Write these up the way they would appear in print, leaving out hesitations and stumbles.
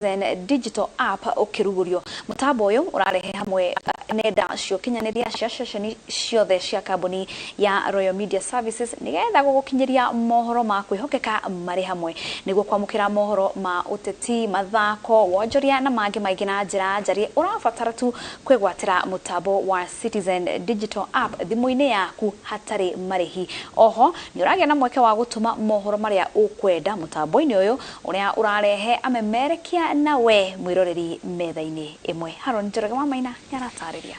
Citizen Digital App ũkĩrugũrio. Mũtambo ũyũ ũrarehe hamwe nenda cia ũkinyanĩria cia ceceni ciothe cia kambuni ya Royal Media Services nĩgetha gũgũkinyĩria mohoro ma kwĩhokeka marĩ hamwe, nĩguo kwamũkĩra mohoro ma ũteti, mathako, wonjoria na mangĩ maingĩ na njĩra njarie. Ũrabatara tu kwĩgwatĩra mũtambo wa Citizen Digital App thimũ-inĩ yaku hatarĩ marĩhi. Oho nĩ ũragĩa na mweke wa gũtũma mohoro marĩa ũkwenda mũtambo-inĩ ũyũ ũrĩa ũrarehe amemerekia na we mwĩroreri metha-inĩ ĩmwe. Haron Njoroge wa Maina nĩaratarĩria.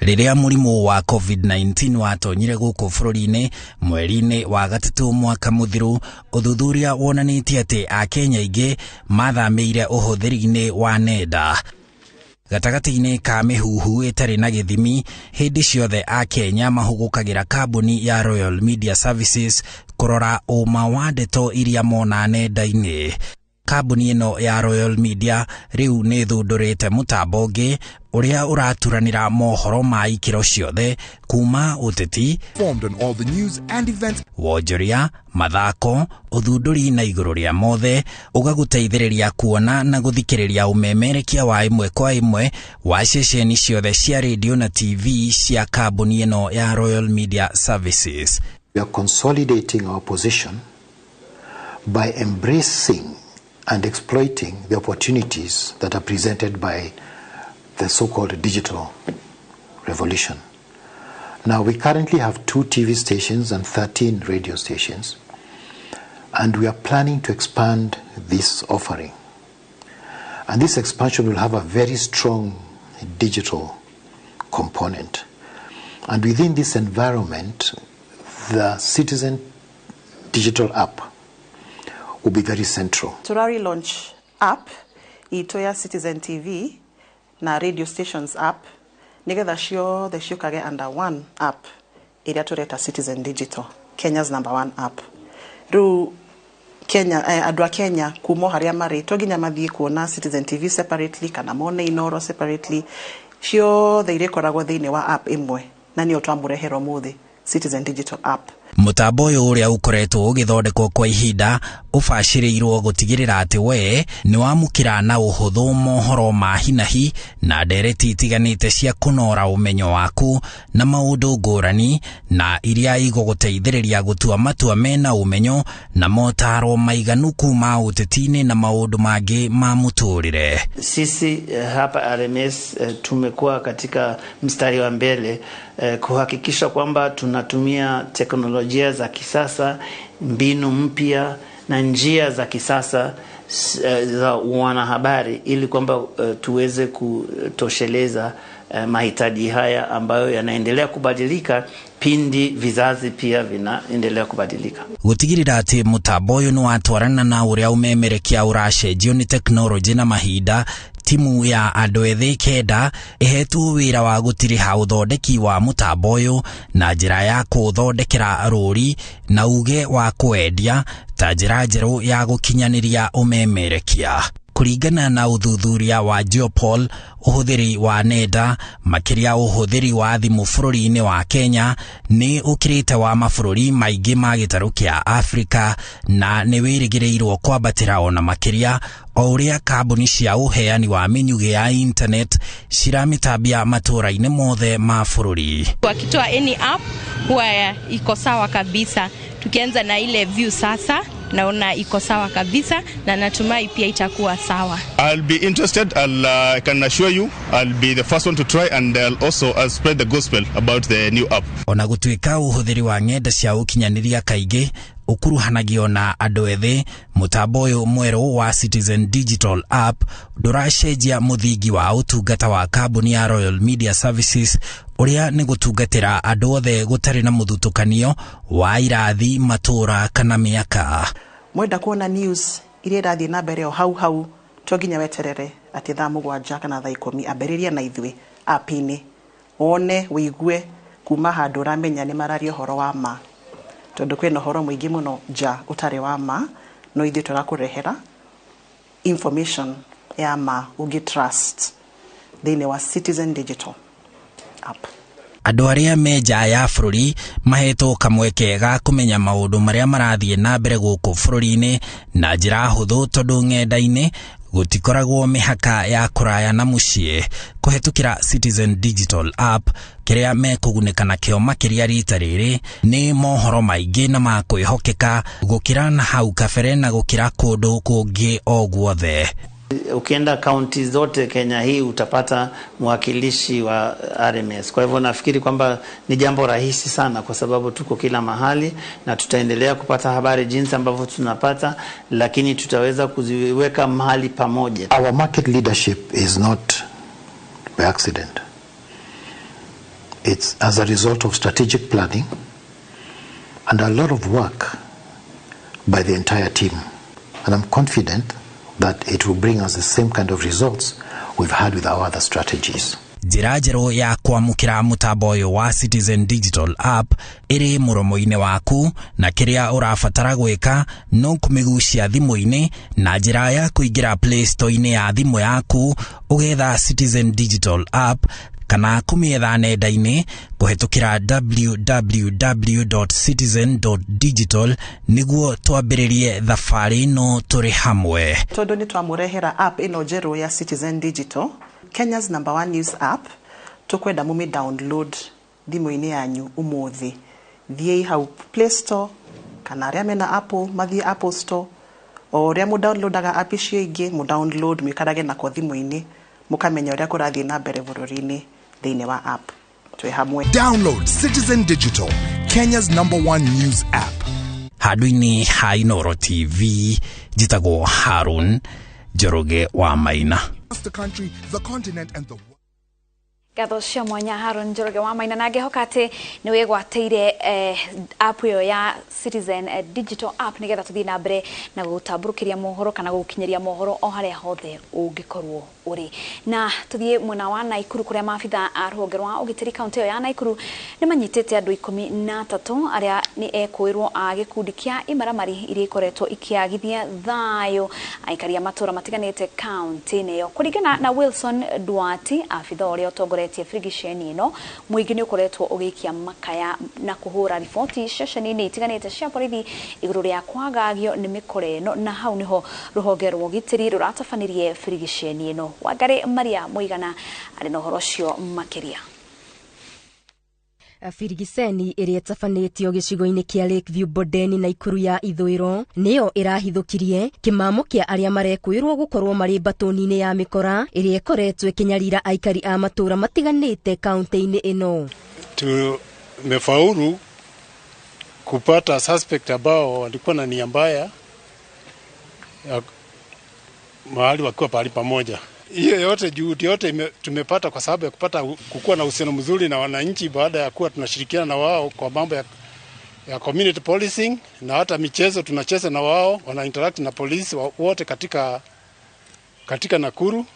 Rĩrĩa mũrimũ wa COVID-19 watonyire gũkũ bũrũri-inĩ mweri-inĩ wa gatatũ mwaka mũthiru, ũthuthuria wonanĩtie atĩ Akenya aingĩ mathamĩire ũhũthĩri-inĩ wa nenda. Gatagatĩ-inĩ ka mĩhuhu ĩtarĩ na gĩthimi, hĩndĩ ciothe Akenya mahũgũkagĩra kambuni ya Royal Media Services kũrora ũma wa ndeto iria mona nenda-inĩ. Kambuni ĩno ya Royal Media rĩu nĩ ĩthundũrĩte mũtambo ũngĩ ũrĩa ũraturanĩra mohoro ma ikĩro ciothe kuma ũteti, Informed on all the news and events wonjoria, mathako, ũthundũri na igũrũ rĩa mothe ũgagũteithĩrĩria kuona na gũthikĩrĩria ũmemerekia wa ĩmwe kwa ĩmwe wa ceceni ciothe cia radio na TV cia kambuni ĩno ya Royal Media Services. We are consolidating our position by embracing and exploiting the opportunities that are presented by the so-called digital revolution. Now, we currently have 2 TV stations and 13 radio stations, and we are planning to expand this offering. And this expansion will have a very strong digital component. And within this environment, the Citizen Digital App will be very central. Turari launch app itũ ya Citizen TV na radio stations app nigetha ciothe ciũkage under one app ĩrĩa tũreta Citizen Digital, Kenya's number one app. Rĩu Kenya, andũ a Kenya kuma o harĩa marĩ to nginya mathiĩ kuona Citizen TV separately kana mone Inoro separately, ciothe irĩkoragwo thĩinĩ wa app ĩmwe na nĩyo twamũrehera ũmũthĩ, Citizen Digital App. Mũtambo ũyũ ũrĩa ũkoretwo ũgĩthondekwo kwa ihinda ũbacĩrĩirwo gũtigĩrĩra atĩ we nĩ wamũkĩra na ũhũthũ mohoro ma hinahi na ndereti itiganĩte cia kũnora ũmenyo waku na maũndũ ngũrani na iria igũgũteithĩrĩria gũtua matua mena ũmenyo na motaro maiganu kuma ũteti-inĩ na maũndũ mangĩ ma mũtũrĩre. Sisi hapa RMS tumekuwa katika mstari wa mbele kuhakikisha kwamba tunatumia teknolojia za kisasa, mbinu mpya na njia za kisasa za wanahabari ili kwamba tuweze kutosheleza mahitaji haya ambayo yanaendelea kubadilika pindi vizazi pia vinaendelea kubadilika. Gũtigĩrĩra atĩ mũtambo ũyũ nĩ watwarana na ũrĩa ũmemerekia ũracenjio nĩ tekinoronjĩ na mahinda, timu ya andũ ethĩ 9 ĩhetwo wĩra wa gũtiriha ũthondeki wa mũtambo ũyũ na njĩra ya kũũthondekera rũri na uge wa kwendia ta njĩra njerũ ya gũkinyanĩria ũmemerekia. Kũringana na ũthuthuria wa Geopoll, ũhũthĩri wa nenda makĩria ũhũthĩri wa thimũ bũrũri-inĩ wa Kenya nĩ ũkĩrĩte wa mabũrũri maingĩ ma gĩtarũ kĩa Afrika na nĩ wĩrĩgĩrĩirwo kwambatĩra ona makĩria o ũrĩa kambuni cia ũheani wa mĩnyugĩ ya internet ciramĩtambia matũũra-inĩ mothe ma bũrũri. Wakitoa any app huwa iko sawa kabisa. Tukianza na ile view sasa naona iko sawa kabisa na natumai pia itakuwa sawa. I'll be interested. I can assure you I'll be the first one to try, and I'll also spread the gospel about the new app. Ona gũtuĩka ũhũthĩri wa ng'enda cia ũkinyanĩria kaingĩ ũkuruhanagio na andũ ethĩ, mũtambo ũyũ mwerũ wa Citizen Digital App ndũracenjia mũthingi wa ũtungata wa kambuni ya Royal Media Services ũrĩa nĩ gũtungatĩra andũ othe gũtarĩ na mũthutũkanio wa irathi, matũũra kana mĩaka. Mwenda kuona news iria irathiĩ na mbere o hau hau, to nginya weterere atĩ thaa 7 kana thaa 10, ambĩrĩria na ithuĩ app-inĩ wone wĩigue kuma handũ ũramenya nĩ mararia ũhoro wa ma, tondũ kwĩna ũhoro mũingĩ mũno nja ũtarĩ wa ma, no ithuĩ tũrakũrehera information ya ma ũngĩ trust thĩinĩ wa Citizen Digital App. Andũ arĩa me nja ya bũrũri mahetwo kamweke ga kũmenya maũndũ marĩa marathiĩ na mbere gũkũ bũrũri-inĩ na njĩra hũthũ, tondũ ng'enda-inĩ gũtikoragwo mĩhaka ya kũraya na mũciĩ. Kũhetũkĩra Citizen Digital App, kĩrĩa mekũgunĩka nakĩo makĩria rita rĩrĩ nĩ mohoro maingĩ na ma kwĩhokeka gũkĩra na hau kabere na gũkĩra kũndũ kũngĩ o guothe. Ukienda kaunti zote Kenya hii utapata mwakilishi wa RMS. Kwa hivyo nafikiri kwamba ni jambo rahisi sana, kwa sababu tuko kila mahali na tutaendelea kupata habari jinsi ambavyo tunapata, lakini tutaweza kuziweka mahali pamoja. Our market leadership is not by accident. It's as a result of strategic planning and a lot of work by the entire team. And I'm confident that it will bring us the same kind of results we've had with our other strategies. Njĩra njerũ ya kwamũkĩra mũtambo ũyũ wa Citizen Digital App ĩrĩ mũromo-inĩ waku, na kĩrĩa ũrabatara gwĩka no kũmĩgucia thimũ-inĩ na njĩra ya kũingĩra Play Store-inĩ ya thimũ yaku, ũgetha Citizen Digital App kana kũmĩetha nenda-inĩ kũhetũkĩra www.citizen.digital nĩguo twambĩrĩrie thabarĩ ĩno tũrĩ hamwe. Tondũ nĩ twamũrehera app ĩno njerũ ya Citizen Digital, Kenya's number one news app, tũkwenda mũmĩ download thimũ-inĩ yanyu ũmũthĩ. Thiĩi hau Play Store, kana arĩa mena Apple mathiĩ Apple Store. O ũrĩa mũdownloadaga app icio ingĩ, mũdownload mũikarage nako thimũ-inĩ, mũkamenya ũrĩa kũrathiĩ na mbere bũrũri-inĩ thĩinĩ wa app. Twĩ hamwe. Download Citizen Digital, Kenya's number one news app. Handũ-inĩ ha Inooro TV, njĩtagwo Harun Njoroge wa Maina. The country, the continent and the world. Ngatho cia mwanya Haron Njoroge wa Maina, na ngĩhoka atĩ nĩ wĩgwatĩire app ĩyo ya Citizen Digital App nĩgetha tũthiĩ na mbere na gũgũtambũrũkĩria mohoro kana gũgũkinyĩria mohoro o harĩa hothe ũngĩkorwo ũrĩ. Na tũthiĩ mwena wa Naikuru kũrĩa maabitha a rũhonge rwa ũgitĩri kaunti ĩyo ya Naikuru nĩ manyitĩte andũ 13 arĩa nĩ ekũĩrwo a gĩkundi kĩa imaramari iria ikoretwo ikĩagithia thayũ aikari a matũũra matiganĩte kaunti-inĩ ĩyo. Kũringana na Wilson Duarte, abitha ũrĩa ũtongoretie birigiceni ĩno, mũingĩ nĩ ũkoretwo ũgĩikia makaya na kũhũra riboti ceceni-inĩ itiganĩte cia borithi igũrũ rĩa kwagagio nĩ mĩkora ĩno, na hau nĩho rũhonge rwa ũgitĩri rũratabanirie birigiceni ĩno. Wangari Maria Mũigana arĩ na ũhoro ũcio makĩria. Birigiceni ĩrĩa ĩtabanĩtio gĩcigo-inĩ kĩa Lakeview Bondeni na Ikuru ya ithũĩro nĩyo ĩrahithũkirie kĩmamo kĩa arĩa marekwĩrwo gũkorwo marĩ mbatũni-inĩ ya mĩkora ĩrĩa ĩkoretwo ĩkĩnyarira aikari a matũũra matiganĩte kaunti-inĩ ĩno. Tumefaulu kupata suspect ambao walikuwa na nia mbaya mahali wakiwa pahali pamoja. Hiyo yote juhudi yote tumepata kwa sababu ya kupata kukuwa na uhusiano mzuri na wananchi, baada ya kuwa tunashirikiana na wao kwa mambo ya community policing, na hata michezo tunacheza na wao, wana interact na polisi wote katika Nakuru,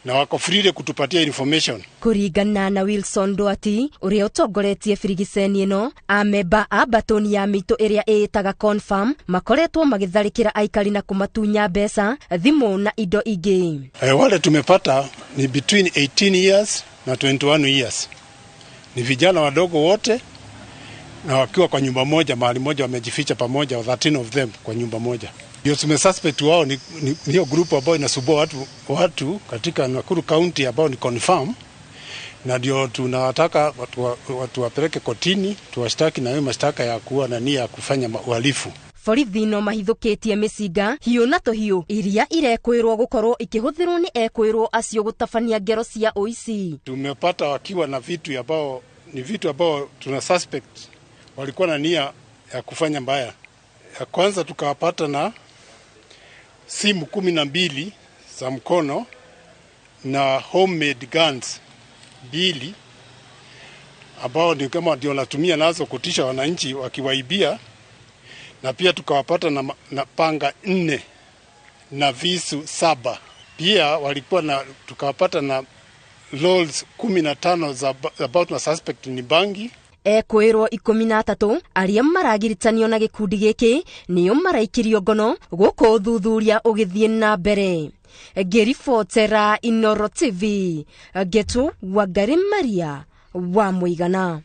na wako free kutupatia information. Kũringana na Wilson Duarte ũrĩa ũtongoretie birigiceni ĩno, amemba a mbatũni ya mĩitũ ĩrĩa ĩĩtaga Confirm makoretwo magĩtharĩkĩra aikari na kũmatunya mbeca, thimũ na indo ingĩ. Wale tumepata ni between 18 years na 21 years. Ni vijana wadogo wote, na wakiwa kwa nyumba moja, mahali moja wamejificha pamoja, 13 of them kwa nyumba moja. Ndio tumesuspect wao ni hiyo group ambao inasumbua watu katika Nakuru County ambao ni confirm, na ndio tunataka watu wapeleke kotini, tuwashtaki na hiyo mashtaka ya kuwa na nia ya kufanya uhalifu. Borithi no mahithũkĩtie mĩcinga hiũ na tũhiũ iria irekwĩrwo gũkorwo ikĩhũthĩrwo nĩ ekwĩrwo acio gũtabania ngero cia ũici. Tumepata wakiwa na vitu ambao ni vitu ambao tuna suspect walikuwa na nia ya kufanya mbaya. Ya kwanza tukawapata na simu 12 za mkono na homemade guns 2 ambao ni kama ndio wanatumia nazo kutisha wananchi wakiwaibia, na pia tukawapata na panga 4 na visu 7. Pia walikuwa na tukawapata na rolls 15 za about na suspect ni bangi. Ekwĩrwo 13 arĩa maragiritanio na gĩkundi gĩkĩ nĩo maraikirio ngono gũkũ ũthuthuria ũgĩthiĩ na mbere. Ngĩribotera Inooro TV, Ngetu Wangari Maria wa mũigana.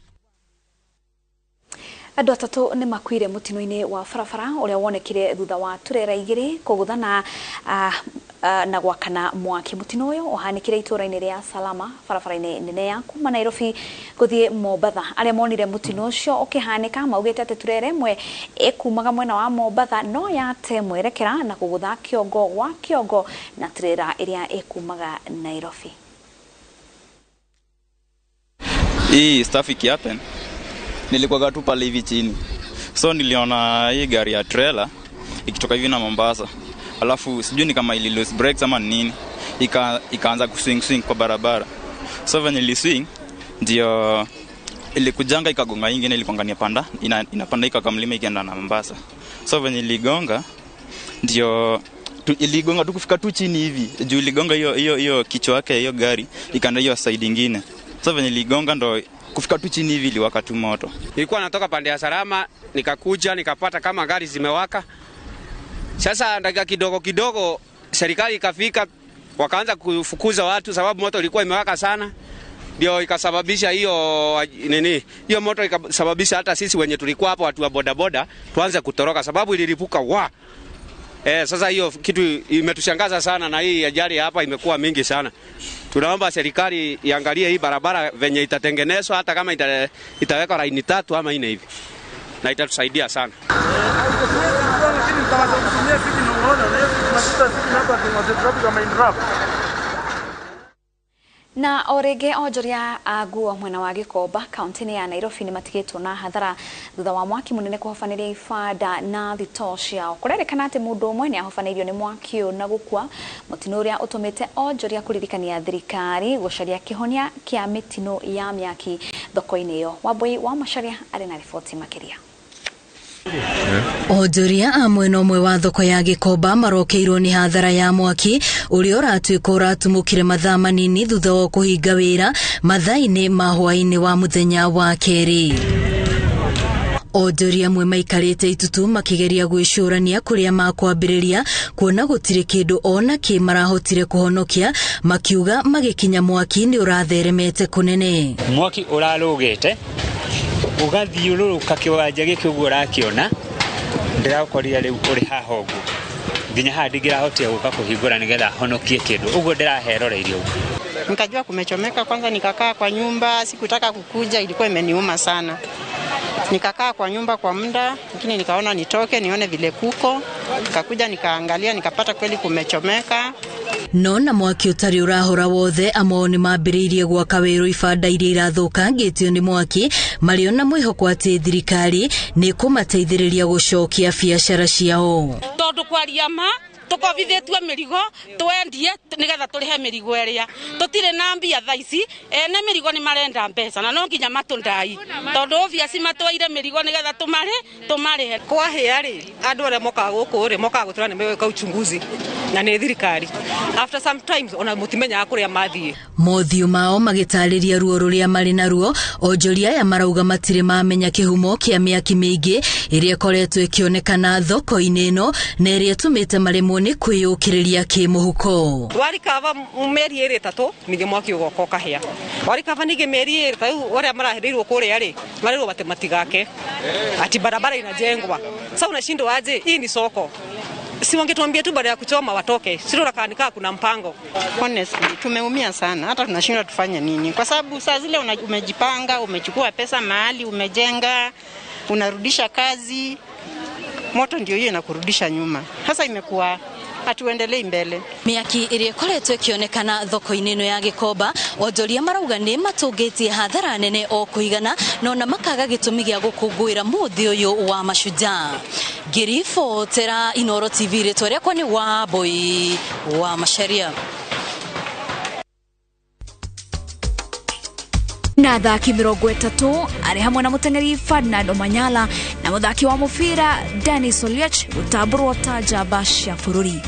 Andũ atatũ nĩ makuire mũtino-inĩ wa barabara ũrĩa wonekire thutha wa turera igĩrĩ kũgũthana na gwakana mwaki. Mũtino ũyũ ũhanĩkire itũũra-inĩ rĩa Salama barabara-inĩ nene ya kuma Nairobi gũthiĩ Mombatha. Arĩa monire mũtino ũcio ũkĩhanĩka maugĩte atĩ turera ĩmwe ĩkumaga mwena wa Mombatha no yate mwerekera na kũgũtha kĩongo gwa kĩongo na turera ĩrĩa ĩkumaga Nairobi. Hii stuff ikihappen nilikuwa tu pale hivi chini, so niliona hii gari ya trailer ikitoka hivi na Mombasa, alafu sijui ni kama ili lose brakes ama nini, ikaanza kuswing swing kwa barabara. So venye ili swing ndio ilikujanga ikagonga ingine, ilikuwa inapanda inapanda ikakamlima ikaenda na Mombasa. So venye iligonga ndio iligonga tu kufika tu chini hivi juu, iligonga hiyo hiyo hiyo kichwa yake hiyo gari ikaenda hiyo side nyingine. So venye iligonga ndo kufika tu chini hivi iliwaka tu moto. Nilikuwa natoka pande ya Salama, nikakuja nikapata kama gari zimewaka. Sasa dakika kidogo kidogo serikali ikafika, wakaanza kufukuza watu sababu moto ilikuwa imewaka sana. Ndio ikasababisha hiyo nini, hiyo moto ikasababisha hata sisi wenye tulikuwa hapo watu wa bodaboda tuanze kutoroka sababu ililipuka wa. Sasa hiyo kitu imetushangaza sana, na hii ajali hapa imekuwa mingi sana. Tunaomba serikali iangalie hii barabara venye itatengenezwa, hata kama itawekwa laini 3 ama 4 hivi, na itatusaidia sana. Na orege onjoria a nguo mwena wa Gikomba kaunti-inĩ ya Nairobi nĩ matigĩtwo na hathara thutha wa mwaki mũnene kũhobanĩria ibanda na thitoo ciao. Kũrerĩkana atĩ mũndũ ũmwe nĩ ahobanĩirio nĩ mwaki ũyũ na gũkua, mũtino ũrĩa ũtũmĩte onjoria kũririkania thirikari gũcaria kĩhonia kĩa mĩtino ya mĩaki thoko-inĩ ĩyo. Wambui wa Macharia arĩ na riboti makĩria. Onjoria a mwena ũmwe wa thoko ya Gikomba marokeirwo nĩ hathara ya mwaki ũrĩa ũratuĩka ũratumũkire mathaa manini thutha wa kũhinga wĩra mathaa-inĩ ma hwaĩ-inĩ wa mũthenya wa kerĩ. Onjoria amwe maikarĩte itutu makĩgeria gwĩcũrania kũrĩa makwambĩrĩria kuona gũtirĩ kĩndũ ona kĩ marahotire kũhonokia, makiuga magĩkinya mwaki nĩ ũratheremete kũnene. Mwaki ũrarũgĩte ũgathiũrũrũka kĩwanja gĩkĩ ũguo ũrakĩona, ndĩraũkorire rĩu ũrĩ haha ũguo, nginya haha ndingĩrahotire gũka kũhingũra nĩgetha honokie kĩndũ, ũguo ndĩraheroreirie ũguo. Nikajua kumechomeka kwanza, nikakaa kwa nyumba, sikutaka kukuja, ilikuwa imeniuma sana. Nikakaa kwa nyumba kwa muda, lakini nikaona nitoke nione vile kuko, nikakuja nikaangalia, nikapata kweli kumechomeka. No na mwaki ũtarĩ ũrahora wothe, amwe nĩ mambĩrĩirie gwaka werũ ibanda iria irathũkangĩtio nĩ mwaki, marĩ ona mwĩhoko atĩ thirikari nĩ ĩkũmateithĩrĩria gũcokia biacara ciao. Tondũ kwaria ma tũkovithĩtue mĩrigo twendie nĩgetha tũrĩhe mĩrigo ĩrĩa tũtirĩ na mbia thaa ici. Ene mĩrigo nĩ marenda mbeca na no nginya matũndai tondũ obvious matwaire mĩrigo nĩgetha tũmarĩhe. Kwahĩa rĩ, andũ arĩa mokaga gũkũ rĩ mokaga gũtũra nĩ megwĩka uchunguzi na nĩ thirikari. After some times ona mũtimenyaga kũrĩa mathiĩ. Mothiũ mao magĩtarĩria ruo rũrĩa marĩ naruo, onjoria aya marauga matirĩ mamenya kĩhumo kĩa mĩaki mĩingĩ ĩrĩa ĩkoretwo ĩkĩonekana thoko-inĩ ĩno na ĩrĩa ĩtũmĩte maremwo nĩ kwĩyũkĩrĩria kĩmũhuko. Warikava mĩeri ĩrĩ ĩtatũ ningĩ mwaki ũgoka ũkahĩa, warikava ningĩ mĩeri ĩrĩ ta rĩu ũrĩa marahĩrĩirwo kũrĩa rĩ marĩrwo atĩ matigake ati barabara inajengwa. Sasa unashindwa aje? Hii ni soko, si wangetuambia tu baada ya kuchoma watoke, sio rakanika kuna mpango. Honestly tumeumia sana, hata tunashindwa tufanye nini, kwa sababu saa zile umejipanga, umechukua pesa mahali, umejenga, unarudisha kazi, moto ndio hiyo inakurudisha nyuma. Sasa imekuwa hatuendelei mbele. Mĩaki ĩrĩa ĩkoretwo ĩkĩonekana thoko-inĩ ĩno ya Gikomba, onjoria marauga nĩ matũngĩtie hathara nene o kũigana, no na makaga gĩtũmi gĩa gũkũngũĩra mũthĩ ũyũ wa mashujaa. Ngĩribotera Inooro TV, rĩtwa rĩakwa nĩ Wambui wa Macharia. Na athaki 30 arĩ hamwe na mũteng'eri Ferdinand Omanyala na mũthaki wa mũbira Dennis Oliech gũtambũrwo ta njamba cia bũrũri.